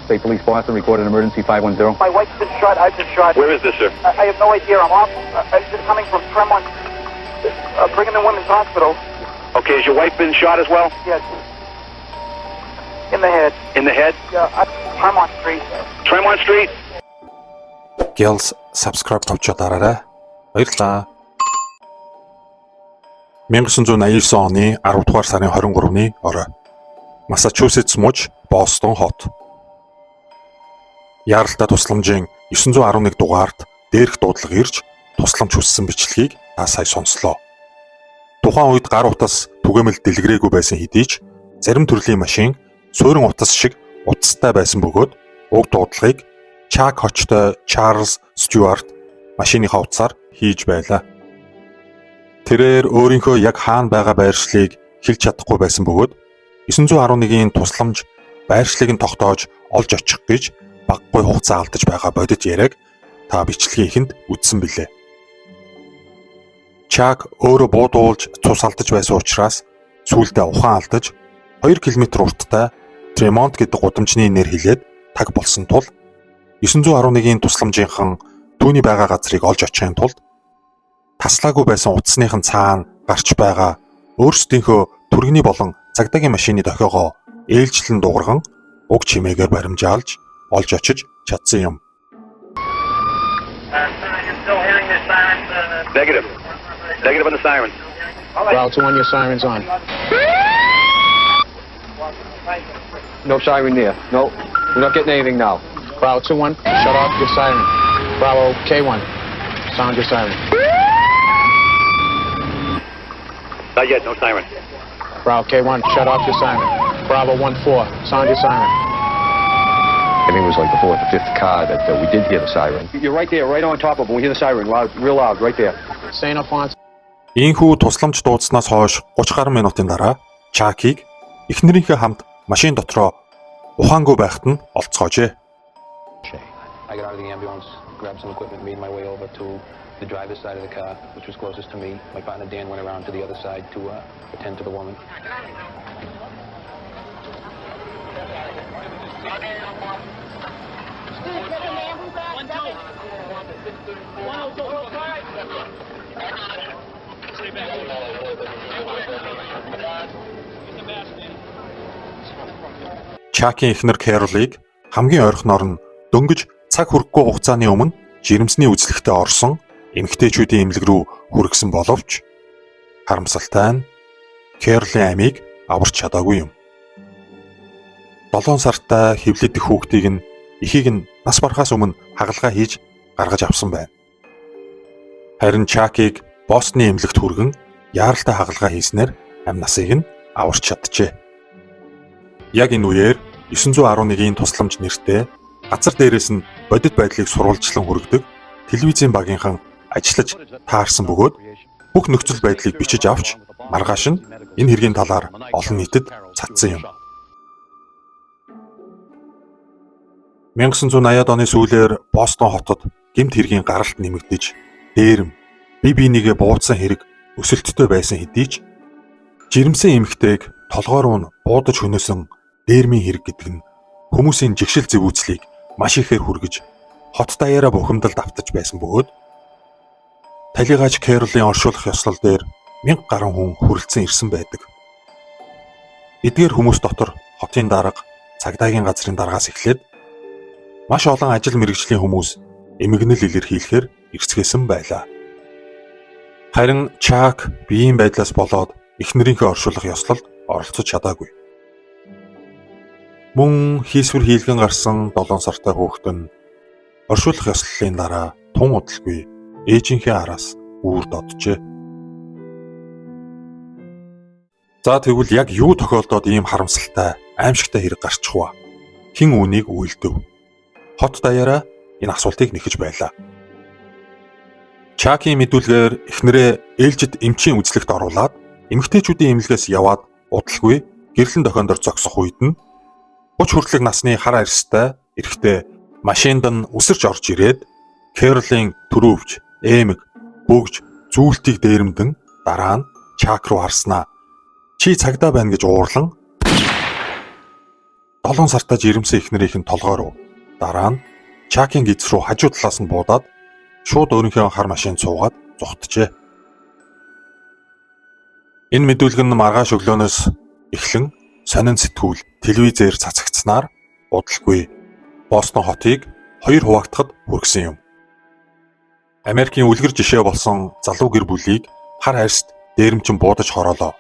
State Police Boston recorded emergency 510. My wife's been shot. I've been shot. Where is this, sir? I have no idea. I'm off. I'm just coming from Tremont, Brigham and Women's Hospital. Okay, has your wife been shot as well? Yes. In the head. In the head? Yeah, Tremont Street. Tremont Street? Girls, subscribe товчоо дараарай. Баярлалаа. 1989 оны 10 дугаар сарын 23-ны орой. Массачусетс муж, Бостон хот. Яаралтай тусламжийн 911 дугаард дээрх дуудлага ирж тусламж хүссэн бичлэгийг та сая сонслоо. Тухайн үед гар утас түгээмэл дэлгэрээгүй байсан хэдий ч зарим төрлийн машин суурин утас шиг утастай байсан бөгөөд уг дуудлагыг Чак хочтой Чарльз Стюарт машиныхаа утсаар хийж байлаа. Тэрээр өөрийнхөө яг хаана байгаа байршлыг хэлж чадахгүй байсан бөгөөд 911-ийн тусламж байршлыг нь тогтоож олж очих гэж багагүй хугацаа алдаж байгаа бодит яриаг та бичлэгийн эхэнд үзсэн билээ. Чак өөрөө буудуулж цус алдаж байсан учраас сүүлдээ ухаан алдаж 2 км урттай Тремонт гэдэг гудамжны нэр хэлээд таг болсон тул 911-ийн тусламжийнхан түүний байгаа газрыг олж очихын тулд таслаагүй байсан утасных нь цаана гарч байгаа өөрсдийнхөө түргэний болон цагдаагийн машины дохиогоо ээлжлэн дуугарган уг чимээгээр баримжаалж олж очиж чадсан юм. Still hearing the sirens. Negative. Negative on the sirens. Bravo 2-1, your siren's on. No siren there. No, we're not getting anything now. Bravo 2-1, shut off your siren. Bravo K1, sound your siren. Not yet, no siren. Bravo K1, shut off your siren. Bravo 1-4, sound your siren. I think it was like the fourth or fifth car that we did hear the siren. You're right there, right on top of them. We hear the siren loud, real loud, right there. St. Alphonse Иймхүү тусламж дуудсанаас хойш 30 гаруй минутын дараа Чакийг эхнэрийнхээ хамт машин дотроо ухаангүй байхад нь олцгоожээ. I got out of the ambulance, grabbed some equipment, made my way over to the driver's side of the car, which was closest to me. My partner Dan went around to the other side to attend to the woman. Чакийн эхнэр Кэролыг хамгийн ойрхоноор нь дөнгөж цаг хүрэхгүй хугацааны өмнө жирэмсний үзлэгтээ орсон эмэгтэйчүүдийн эмнэлэг рүү хүргэсэн боловч харамсалтай нь Кэролийн амийг аварч чадаагүй юм. 7 сартай хэвлэгдэх хүүхдийг нь эхийг нь нас барахаас өмнө хагалгаа хийж гаргаж авсан байна. Харин Чакийг Бостны эмнэлэгт хүргэн яаралтай хагалгаа хийснээр амь насыг нь аварч чаджээ. Яг энэ үеэр 911-ийн тусламж нэртэй газар дээрээс нь бодит байдлыг сурвалжлан хүргэдэг телевизийн багийнхан ажиллаж таарсан бөгөөд бүх нөхцөл байдлыг бичиж авч маргааш нь энэ хэргийн талаар олон нийтэд цацсан юм. 1980-ад оны сүүлээр Бостон хотод гэмт хэргийн гаралт нэмэгдэж, дээрэм, бие биенийгээ буудсан хэрэг өсөлттэй байсан хэдий ч жирэмсэн эмэгтэйг толгой руу нь буудаж хөнөөсөн дээрмийн хэрэг гэдэг нь хүмүүсийн жигшил зэвүүцлийг маш ихээр хүргэж хот даяараа бухимдалд автаж байсан бөгөөд талигаач Кэролийн оршуулах ёслол дээр 1000 гаруй хүн хүрэлцэн ирсэн байдаг. Эдгээр хүмүүс дотор хотын дарга, цагдаагийн газрын даргаас эхлээд маш олон ажил мэргэжлийн хүмүүс эмгэнэл илэрхийлэхээр эрсгээсэн байлаа. Харин Чак биеийн байдлаас болоод эхнэрийнхээ оршуулах ёслолд оролцож чадаагүй. Мөн хийсвэр хийлгэн гарсан 7 сартай хүүхэд нь оршуулах ёслолын дараа тун удалгүй ээжийнхээ араас үүр доджээ. За тэгвэл яг юу тохиолдоод ийм харамсалтай, аимшигтай хэрэг гарчих вэ? Хэн үүнийг үйлдэв? Хот даяараа энэ асуултыг нэхэж байлаа. Чакийн мэдүүлгээр эхнэрээ ээлжид эмчийн үзлэгт оруулаад эмэгтэйчүүдийн эмнэлгээс яваад удалгүй гэрлэн дохион дор зогсох үед нь 30 хүртэлх насны хар арьстай эрэгтэй машинд нь үсэрч орж ирээд Кэролийн төрөвч, эмэг, бөгж, зүүлтийг дээрэмдэн дараа нь Чак руу харснаа. Чи цагдаа байна гэж уурлан 7 сартай жирэмсэн эхнэрийнх нь толгой руу, дараа нь Чакийн гэдэс рүү хажуу талаас нь буудаад шууд өөрийнхөө хар машинд суугаад зугтжээ. Энэ мэдүүлэг нь маргааш өглөөнөөс эхлэн сонин сэтгүүл, телевизээр цацагдсанаар удалгүй Бостон хотыг хоёр хуваагдахад хүргэсэн юм. Америкийн үлгэр жишээ болсон залуу гэр бүлийг хар арьст дээрэмчин буудаж хороолоо.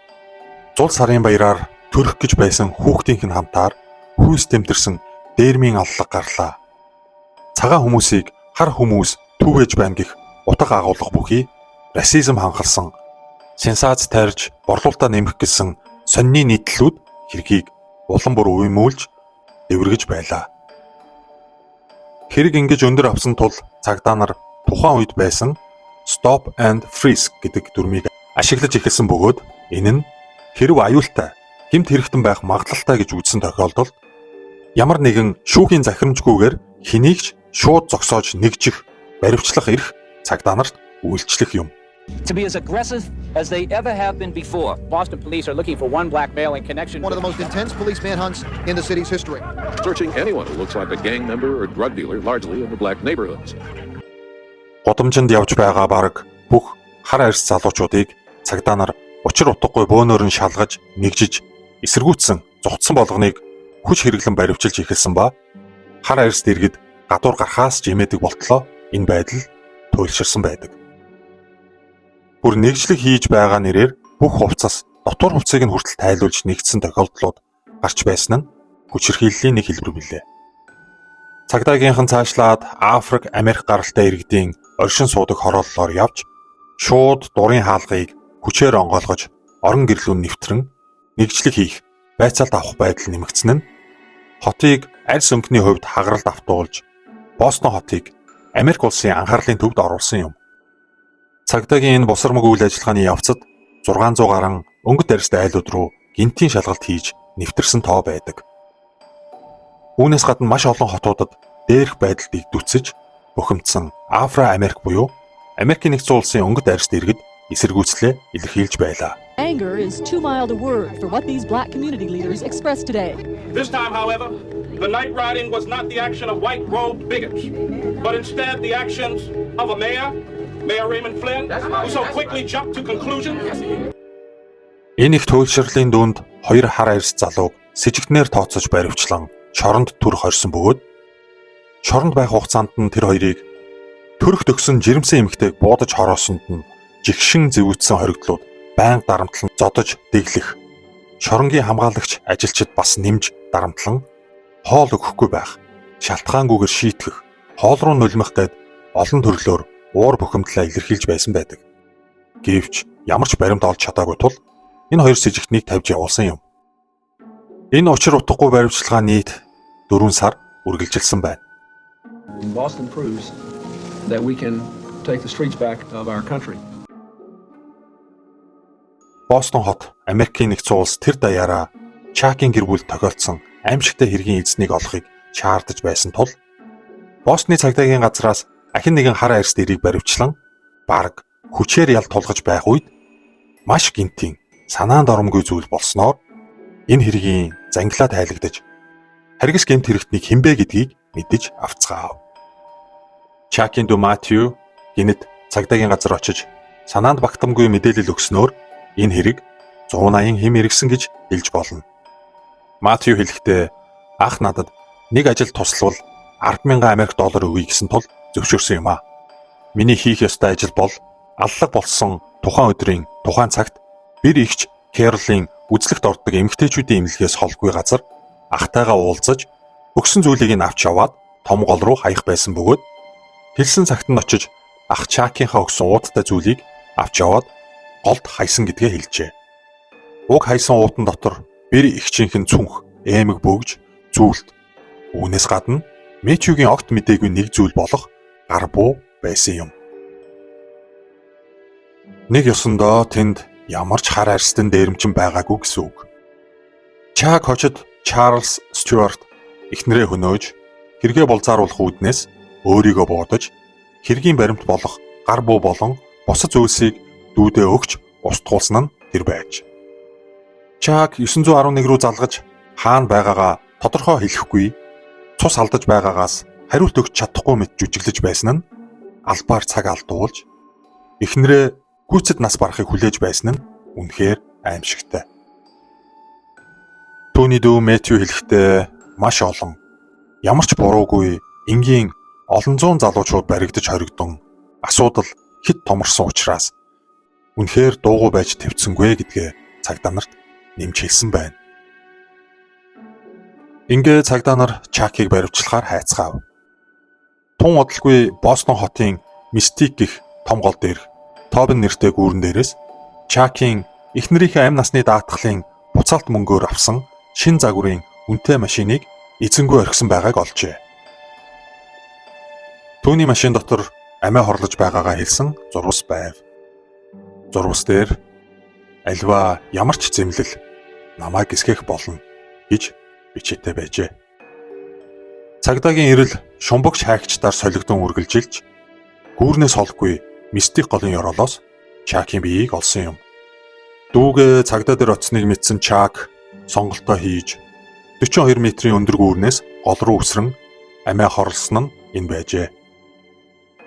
Зул сарын баяраар төрөх гэж байсан хүүхдийнх нь хамтаар хүйс тэмтэрсэн дээрмийн аллаг гарлаа. Цагаан хүмүүсийг хар хүмүүс түүгээж байна гэх утга агуулга бүхий расизм ханхалсан сенсац тайрж борлуулалтаа нэмэх гэсэн сонины нийтлэлүүд хэргийг улам бүр уймуулж дэвэргэж байлаа. Хэрэг ингэж өндөр авсан тул цагдаа нар тухайн үед байсан Stop and Frisk гэдэг дүрмийг ашиглаж эхэлсэн бөгөөд энэ нь хэрв аюултай, гэмт хэрэгтэн байх магадлалтай гэж үзсэн тохиолдолд ямар нэгэн шүүхийн захирамжгүйгээр хэнийг ч шууд зогсоож нэгжих, баривчлах эрх цагдаа нарт үйлчлэх юм. To be as aggressive as they ever have been before. Boston police are looking for one black male in connection One of the most intense police manhunts in the city's history. Searching anyone who looks like a gang member or drug dealer, largely in the black neighborhoods. Гудамжинд явж байгаа бараг бүх хар арьс залуучуудыг цагдаа нар учир утгагүй бөөнөр нь шалгаж, нэгжиж, эсэргүүцсэн, зугтсан болгоныг хүч хэрэглэн баривчилж эхэлсэн ба хар арьст иргэд гадуур гарахаас ч эмээдэг болтлоо энэ байдал туйлширсан байдаг. Бүр нэгжлэг хийж байгаа нэрээр бүх хувцас, дотуур хувцсыг нь хүртэл тайлуулж нэгдсэн тохиолдлууд гарч байсан нь хүчирхийллийн нэг хэлбэр билээ. Цагдаагийнхан цаашлаад Африк, Америк гаралтай иргэдийн оршин суудаг хорооллоор явж шууд дурын хаалгыг хүчээр онгойлгож орон гэрлүүн нэвтрэн нэгжлэг хийх, байцаалт авах байдал нэмэгдсэн нь хотыг арьс өнгөний хувьд хагаралд автуулж Бостон хотыг Америк улсын анхаарлын төвд оруулсан юм. Цагдаагийн энэ бусармаг үйл ажиллагааны явцад 600 гаруй өнгөт арьстай айлууд руу гэнэтийн шалгалт хийж нэвтэрсэн тоо байдаг. Үүнээс гадна маш олон хотуудад дээрх байдалд эгдүүцэж бухимдсан Афро Америк буюу Америкийн нэгдсэн улсын өнгөт арьст иргэд эсэргүүцлээ илэрхийлж байлаа. Anger is too mild a word for what these black community leaders expressed today. This time, however, the night riding was not the action of white robed bigots, but instead the actions of a mayor, Mayor Raymond Flynn, who so quickly jumped to conclusions. Энэ их туйлширлын дүнд хоёр хар арьс залууг сэжигтнээр тооцож баривчлан шоронд түр хорьсон бөгөөд шоронд байх хугацаанд нь тэр хоёрыг төрөх төгсөн жирэмсэн эмэгтэйг буудаж хороосонд нь жигшин зэвүүцсэн хоригдлууд байнга дарамтлан зодож дэглэх, шоронгийн хамгаалагч ажилчид бас нэмж дарамтлан хоол өгөхгүй байх, шалтгаангүйгээр шийтгэх, хоол руу нулимах гээд олон төрлөөр уур бухимдлаа илэрхийлж байсан байдаг. Гэвч ямар ч баримт олж чадаагүй тул энэ хоёр сэжигтнийг тавьж явуулсан юм. Энэ учир утгагүй баривчилгаа нийт 4 сар үргэлжилсэн байна. Boston proves that we can take the streets back of our country. Бостон хот Америкийн нэгдсэн улс тэр даяараа Чакийн гэр бүлд тохиолдсон аймшигтай хэргийн эзнийг олохыг шаардаж байсан тул Бостны цагдаагийн газраас ахин нэгэн хар арьст эрийг баривчлан бараг хүчээр ял тулгаж байх үед маш гэнэтийн санаанд оромгүй зүйл болсноор энэ хэргийн зангилаа тайлагдаж харгас гэмт хэрэгтнийг хэн бэ гэдгийг мэдэж авцгаав. Чакийн дүү Матью гэнэт цагдаагийн газар очиж санаанд багтамгүй мэдээлэл өгснөөр энэ хэрэг 180 хэм эргэсэн гэж хэлж болно. Матью хэлэхдээ ах надад нэг ажил туславал 10,000 Америк доллар өгье гэсэн тул зөвшөөрсөн юм аа. Миний хийх ёстой ажил бол аллаг болсон тухайн өдрийн тухайн цагт бэр эгч Кэролийн үзлэгт ордог эмэгтэйчүүдийн эмнэлгээс холгүй газар ахтайгаа уулзаж өгсөн зүйлийг нь авч яваад том гол руу хаях байсан бөгөөд хэлсэн цагт нь очиж ах Чакийнхаа өгсөн ууттай зүйлийг авч яваад голд хаясан гэдгээ хэлжээ. Уг хаясан уутан дотор бэр эгчийнх нь цүнх, эмэг бөгж, зүйлт. Үүнээс гадна Мэтьюгийн огт мдээгүй нэг зүйл болох гар буу байсан юм. Нэг ёсондоо тэнд ямар ч хар арьстан дээрэмчин байгаагүй гэсэн үг. Чак хожид Чарльз Стюарт эхнэрээ хөнөөж хэрэгээ булзааруулах үүднээс өөрийгөө буудаж хэргийн баримт болох гар буу болон бусад зүйлсийг дүүдээ өгч устгуулсан нь тэр байж. Чак 911 рүү залгаж хаана байгаагаа тодорхой хэлэхгүй цус алдаж байгаагаас хариулт өгч чадахгүй мэт жүжиглэж байсан нь албаар цаг алдуулж эхнэрээ гүйцэд нас барахыг хүлээж байсан нь үнэхээр аимшигтай. Түүний дүү Мэтью хэлэхдээ маш олон ямар ч буруугүй энгийн олон зуун залуучууд баригдаж хоригдсон асуудал хэд томорсон учраас үнэхээр дуугүй байж твцсэнгүй гэдгээ цагдаа нарт нэмж хэлсэн байна. Ингээ цагдаа нар Чакийг баривчлахаар хайцгаав. Тун удалгүй Бостон хотын Мистик гэх том гол дээрх Тобин нэртэй гүүрэн дээрээс Чакийн эхнэрийнхээ амь насны даатгалын буцаалт мөнгөөр авсан шин загварын үнэтэй машиныг эзэнгүй орхисон байгааг олжээ. Түүний машин дотор амиа хорлож байгаагаа хэлсэн зурвас байв. Зурвас дээр альва ямар ч зэмлэл намайг эсгэх болно гэж бичээтэй байжээ. Цагдаагийн ирэл шумбагч хайгчдаар солигдон үргэлжилж гүүрнээс холгүй Мистик голын ёроолоос Чакийн биеийг олсон юм. Дүүгээ цагдаа дээр очсныг мэдсэн Чак сонголтоо хийж 42 метрийн өндөр гүүрнээс гол руу үсрэн амиа хорлсон нь энэ байжээ.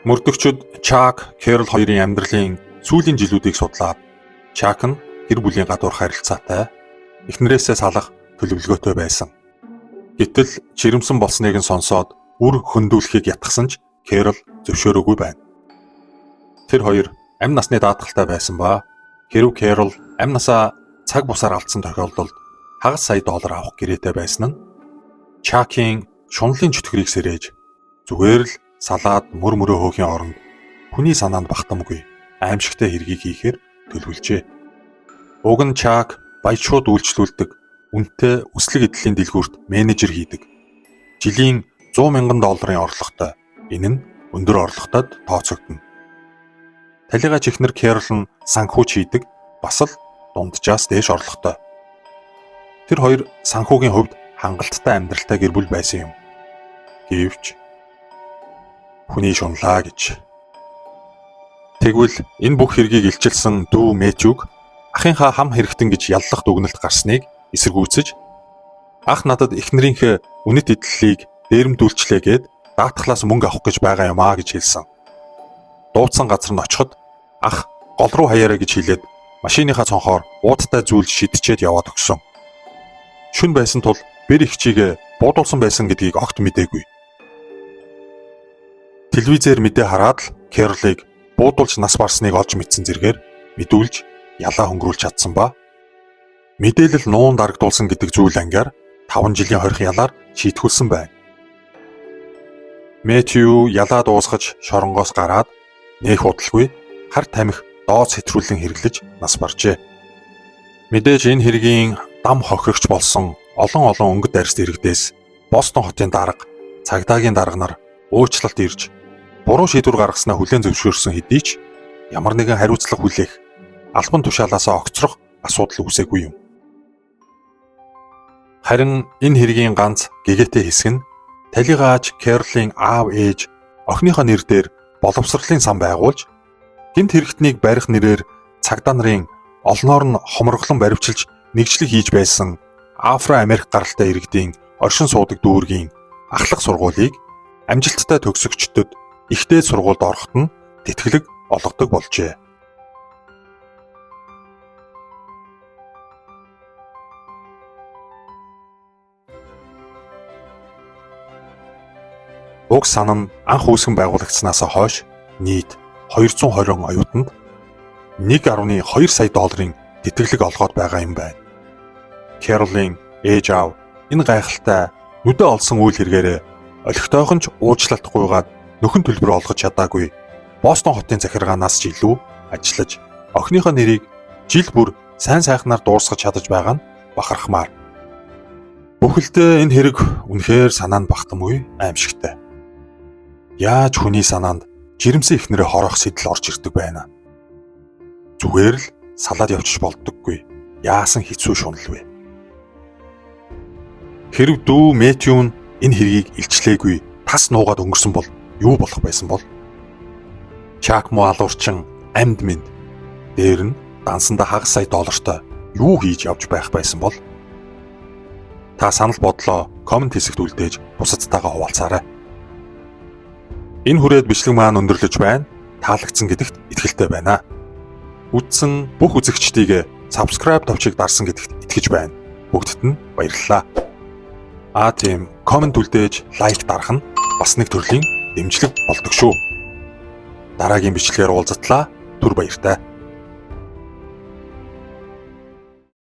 Мөрдөгчд Чак, Кэрол хоёрын амьдралын сүүлийн жилүүдийг судлаад Чак нь гэр бүлийн гадуур харилцаатай, эхнэрээсээ салах төлөвлөгөөтэй байсан. Гэтэл жирэмсэн болсныг нь сонсоод үр хөндүүлэхийг ятгсан ч Кэрол зөвшөөрөөгүй байна. Тэр хоёр амь насны даатгалтай байсан ба хэрв Кэрол амь насаа цаг бусаар алдсан тохиолдолд хагас сая доллар авах гэрээтэй байсан нь Чакийн шунлын чөтгөрийг сэрээж зүгээр л салаад мөр мөрөө хөөхийн оронд хүний санаанд багтамгүй аимшигтай хэргийг хийхээр төлөвлөжээ. Уг нь Чак баячууд үйлчлүүлдэг үнэтэй үслэг эдлийн дэлгүүрт менежер хийдэг. Жилийн 100 мянган долларын орлоготой. Энэ нь өндөр орлоготойд тооцогдоно. Талигач эхнэр Кэрол нь санхүүч хийдэг, бас л дунджаас дээш орлоготой. Тэр хоёр санхүүгийн хувьд хангалттай амьдралтай гэр бүл байсан юм. Гэвч хүний шунлаа гэж. Тэгвэл энэ бүх хэргийг илчилсэн дүү Мэтьюг ахынхаа хам хэрэгтэн гэж яллах дүгнэлт гарсныг эсэргүүцэж ах надад эхнэрийнхээ үнэт эдлэлийг дээрэмдүүлчлээ гэд даатгалаас мөнгө авах гэж байгаа юм аа гэж хэлсэн. Дуудсан газар нь очиход ах гол руу хаяарай гэж хэлээд машиныхаа цонхоор уудтай зүйл шидчээд яваад өгсөн. Шүн байсан тул бэр ихчийг буудуулсан байсан гэдгийг огт мдээгүй. Телевизээр мэдээ хараад л Кэролыг буудуулж нас барсныг олж мэдсэн зэргээр мэдүүлж ялаа хөнгөрүүлж чадсан ба мэдээлэл нуун дарагдуулсан гэдэг зүйл ангиар 5 жилийн хорих ялаар шийтгүүлсэн байна. Мэтью ялаа дуусгаж шоронгоос гараад нэх удалгүй хар тамхи дооц хэтрүүлэн хэрэглэж нас баржээ. Мэдээж энэ хэргийн дам хохирогч болсон олон өнгөт арьст иргэдээс Бостон хотын дарга, цагдаагийн дарга нар уучлалт ирж буруу шийдвэр гаргаснаа хүлээн зөвшөөрсөн хэдий ч ямар нэгэн хариуцлага хүлээх, албан тушаалаасаа огцрох асуудал үүсээгүй юм. Харин энэ хэргийн ганц гэгээтэй хэсэг нь талигааж Кэролийн аав ээж охиныхоо нэр дээр боловсролын сан байгуулж гэмт хэрэгтнийг барих нэрээр цагдаа нарын олноор нь хомроглон баривчилж нэгжлэг хийж байсан Афро Америк гаралтай иргэдийн оршин суудаг дүүргийн ахлах сургуулийг амжилттай төгсөгчдөд ихтэй сургуульд ороход нь тэтгэлэг олгодог болжээ. Уг сан нь анх үүсгэн байгуулагдсанаас хойш нийт 220 оюутанд 1.2 сая долларын тэтгэлэг олгоод байгаа юм байна. Кэролийн ээж аав энэ гайхалтай нүдэ олсон үйл хэрэгээрээ олигтойхон ч уучлалт гуйгаад нөхөн төлбөр олгож чадаагүй Бостон хотын захиргаанаас ч илүү ажиллаж охиныхоо нэрийг жил бүр сайн сайхнаар дуусгаж чадаж байгаа нь бахархмаар. Бүхэлдээ энэ хэрэг үнэхээр санаанд багтамгүй аимшигтай. Яаж хүний санаанд жирэмсэн эхнэрээ хорох сэтэл орж ирдэг байна. Зүгээр л салаад явчих болдоггүй. Яасан хэцүү шунал вэ? Хэрв дүү Мэтью нь энэ хэргийг илчлээгүй тас нуугаад өнгөрсөн бол юу болох байсан бол? Чак муу алуурчин амьд мэд дээр нь дансандаа хагас сая доллартай юу хийж явж байх байсан бол? Та санал бодлоо comment хэсэгт үлдээж бусадтайгаа хуваалцаарай. Энэ хүрээд бичлэг маань өндөрлөж байна. Таалагдсан гэдэгт итгэлтэй байна. Үзсэн бүх үзэгчдийг subscribe товчийг дарсан гэдэгт итгэж байна. Бүгдд нь баярлалаа. Аа тийм, comment үлдээж like дарах нь бас нэг төрлийн дэмжлэг болдог шүү. Дараагийн бичлэгээр уулзтлаа. Түр баяртай.